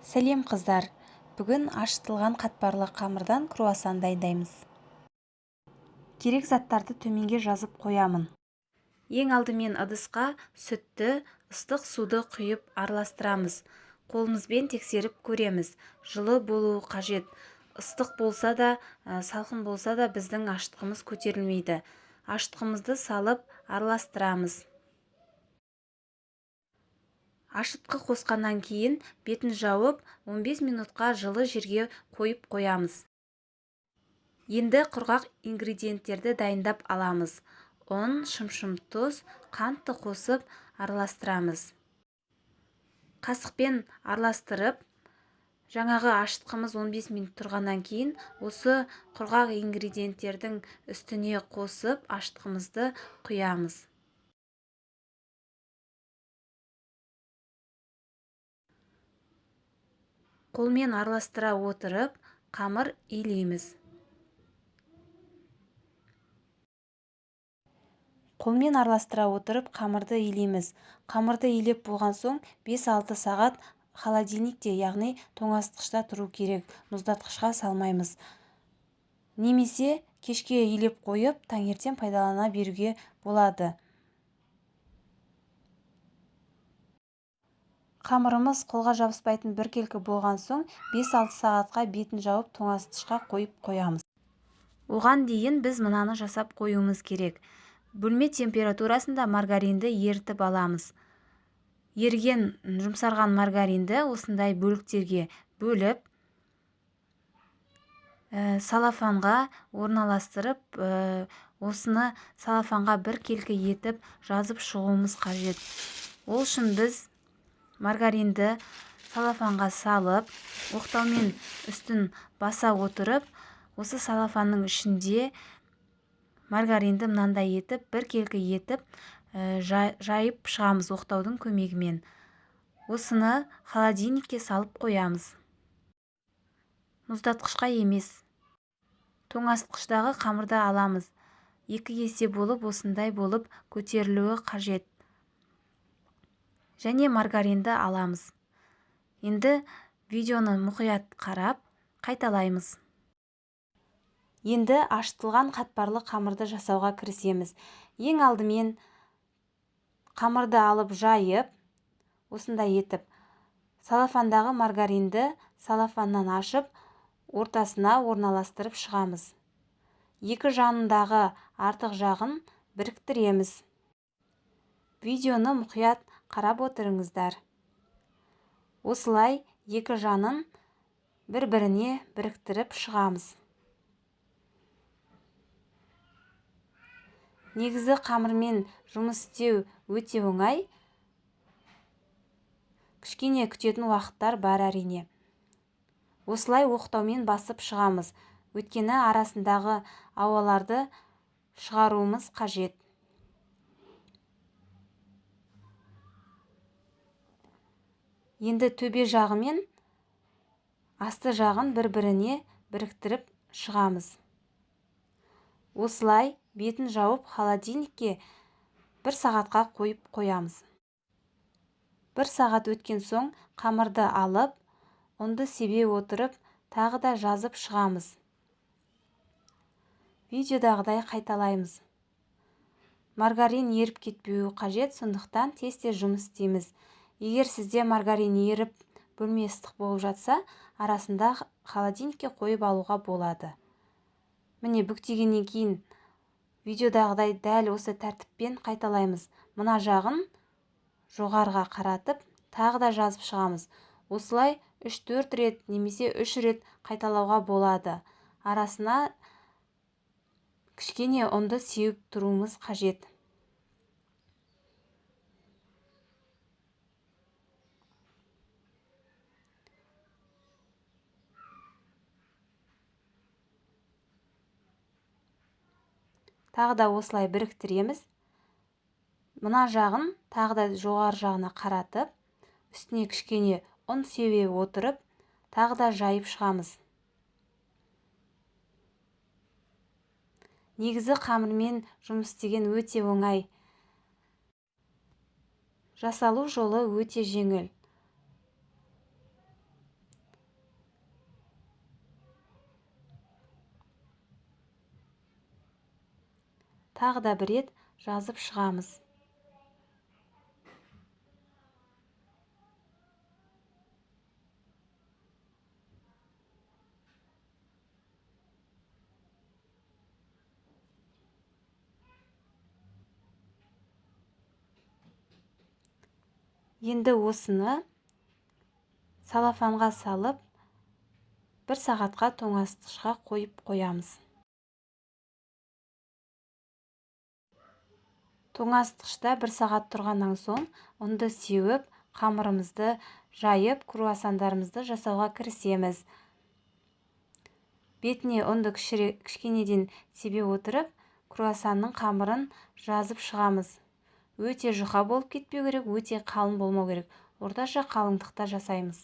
Сәлем, қыздар! Бүгін ашытылған қатпарлы қамырдан круассан дайындаймыз. Керек заттарды төменге жазып қоямын. Ең алдымен ыдысқа сүтті, ыстық суды құйып араластырамыз. Қолымызбен тексеріп көреміз. Жылы болуы қажет. Ыстық болса да, салқын болса да біздің ашытқымыз көтерілмейді. Ашытқымызды салып араластырамыз. Ашытқы қосқаннан кейін бетін жауып, 15 минутқа жылы жерге қойып қоямыз. Енді құрғақ ингредиенттерді дайындап аламыз. Ұн, шымшым тұз, қантты қосып араластырамыз. Қасықпен араластырып, жаңағы ашытқымыз 15 минут тұрғаннан кейін осы құрғақ ингредиенттердің үстіне қосып ашытқымызды құямыз. Қолмен араластыра отырып, қамыр илейміз. Қолмен араластыра отырып, қамырды илейміз. Қамырды илеп болған соң 5-6 сағат холодильникте, яғни тоңазытқышта тұру керек, мұздатқышқа салмаймыз. Немесе кешке илеп қойып, таңертең пайдалана беруге болады. Қамырымыз қолға жабыспайтын біркелкі болған соң 5-6 сағатқа бетін жауып тоңазытқышқа қойып қоямыз. Оған дейін біз мынаны жасап қоюымыз керек. Бөлме температурасында маргаринді ерітіп аламыз. Еріген, жұмсарған маргаринді осындай бөліктерге бөліп, салафанға орналастырып, осыны салафанға біркелкі етіп жазып шығуымыз қажет. Ол үшін біз маргаринді салафанға салып, оқтаумен үстін баса отырып, осы салафанның ішінде маргаринді мынандай етіп, біркелкі етіп, жайып шығамыз оқтаудың көмегімен. Осыны холодильникке салып қоямыз. Мұздатқышқа емес. Тоңазытқыштағы қамырды аламыз. 2 есе болып осындай болып көтерілуі қажет. Және маргаринді аламыз. Енді видеоны мұқият қарап, қайталаймыз. Енді ашытылған қатпарлы қамырды жасауға кірісеміз. Ең алдымен қамырды алып жайып, осындай етіп, салафандағы маргаринді салафаннан ашып, ортасына орналастырып шығамыз. Екі жанындағы артық жағын біріктіреміз. Видеоны мұқият қарап отырыңыздар. Осылай екі жанын бір-біріне біріктіріп шығамыз. Негізі қамырмен жұмыс істеу өте оңай. Кішкене күтетін уақыттар бар әрине. Осылай оқтаумен басып шығамыз. Өйткені арасындағы ауаларды шығаруымыз қажет. Енді төбе жағы мен асты жағын бір-біріне біріктіріп шығамыз. Осылай бетін жауып холодильникке 1 сағатқа қойып қоямыз. 1 сағат өткен соң қамырды алып, ұнды себе отырып, тағы да жазып шығамыз. Видеодағыдай қайталаймыз. Маргарин еріп кетпеуі қажет, сондықтан тез-тез жұмыс істейміз. Егер сізде маргарин еріп бөлме ыстық болып жатса, арасында холодильникке қойып алуға болады. Міне, бүктегеннен кейін видеодағыдай дәл осы тәртіппен қайталаймыз. Мына жағын жоғарыға қаратып, тағы да жазып шығамыз. Осылай үш-төрт рет немесе 3 рет қайталауға болады. Арасына кішкене ұнды сеуіп тұруымыз қажет. Тағы да осылай біріктіреміз. Мына жағын тағы да жоғары жағына қаратып, үстіне кішкене ұн себе отырып, тағы да жайып шығамыз. Негізі қамырмен жұмыс істеген өте оңай. Жасалу жолы өте жеңіл. Тағы да бір рет жазып шығамыз. Енді осыны салафанға салып, 1 сағатқа тоңазытқышқа қойып қоямыз. Тоңазытқышта 1 сағат тұрғаннан соң ұнды сеуіп, қамырымызды жайып, круассандарымызды жасауға кірісеміз. Бетіне ұнды кішкенеден себе отырып, круассанның қамырын жазып шығамыз. Өте жұқа болып кетпеу керек, өте қалың болмау керек. Орташа қалыңдықта жасаймыз.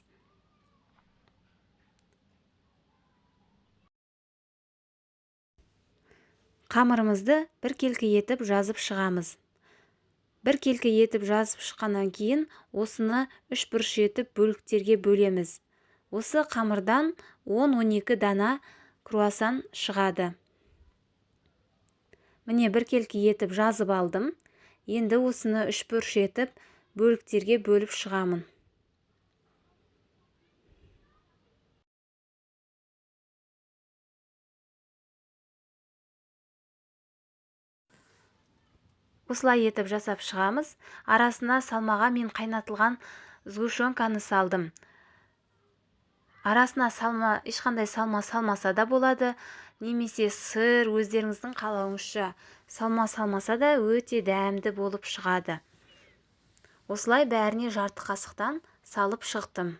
Қамырымызды біркелкі етіп жазып шығамыз. Біркелкі етіп жазып шыққаннан кейін осыны үш бұрыш етіп бөліктерге бөлеміз. Осы қамырдан 10-12 дана круассан шығады. Міне біркелкі етіп жазып алдым. Енді осыны үш бұрыш етіп бөліктерге бөліп шығамын. Осылай етіп жасап шығамыз. Арасына салмаға мен қайнатылған сгущенканы салдым. Арасына ешқандай салма салмаса да болады, немесе сыр, өздеріңіздің қалауыңызша. Салма салмаса да өте дәмді болып шығады. Осылай бәріне жарты қасықтан салып шықтым.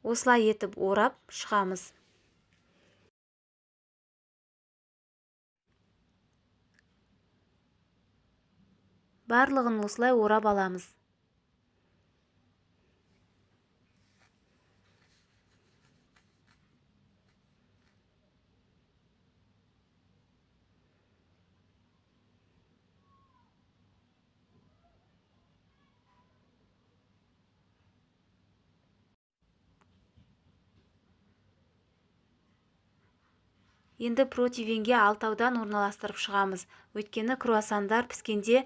Осылай етіп орап шығамыз. Барлығын осылай орап аламыз. Енді противенге алтаудан орналастырып шығамыз. Өйткені круассандар піскенде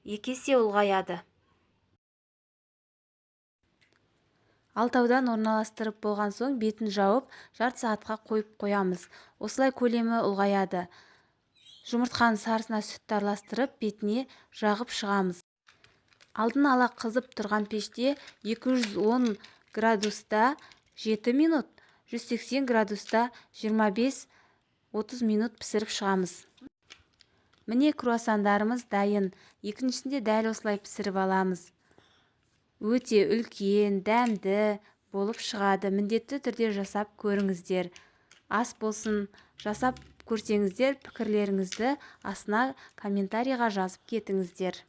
2 есе ұлғаяды. Алтаудан орналастырып болған соң бетін жауып, жарты сағатқа қойып қоямыз. Осылай көлемі ұлғаяды. Жұмыртқаның сарысына сүтті араластырып, бетіне жағып шығамыз. Алдын ала қызып тұрған пеште 210 градуста 7 минут, 180 градуста 25-30 минут пісіріп шығамыз. Міне круассандарымыз дайын. Екіншісінде дәл осылай пісіріп аламыз. Өте үлкен, дәмді болып шығады. Міндетті түрде жасап көріңіздер. Ас болсын, жасап көрсеңіздер, пікірлеріңізді астына комментарийға жазып кетіңіздер.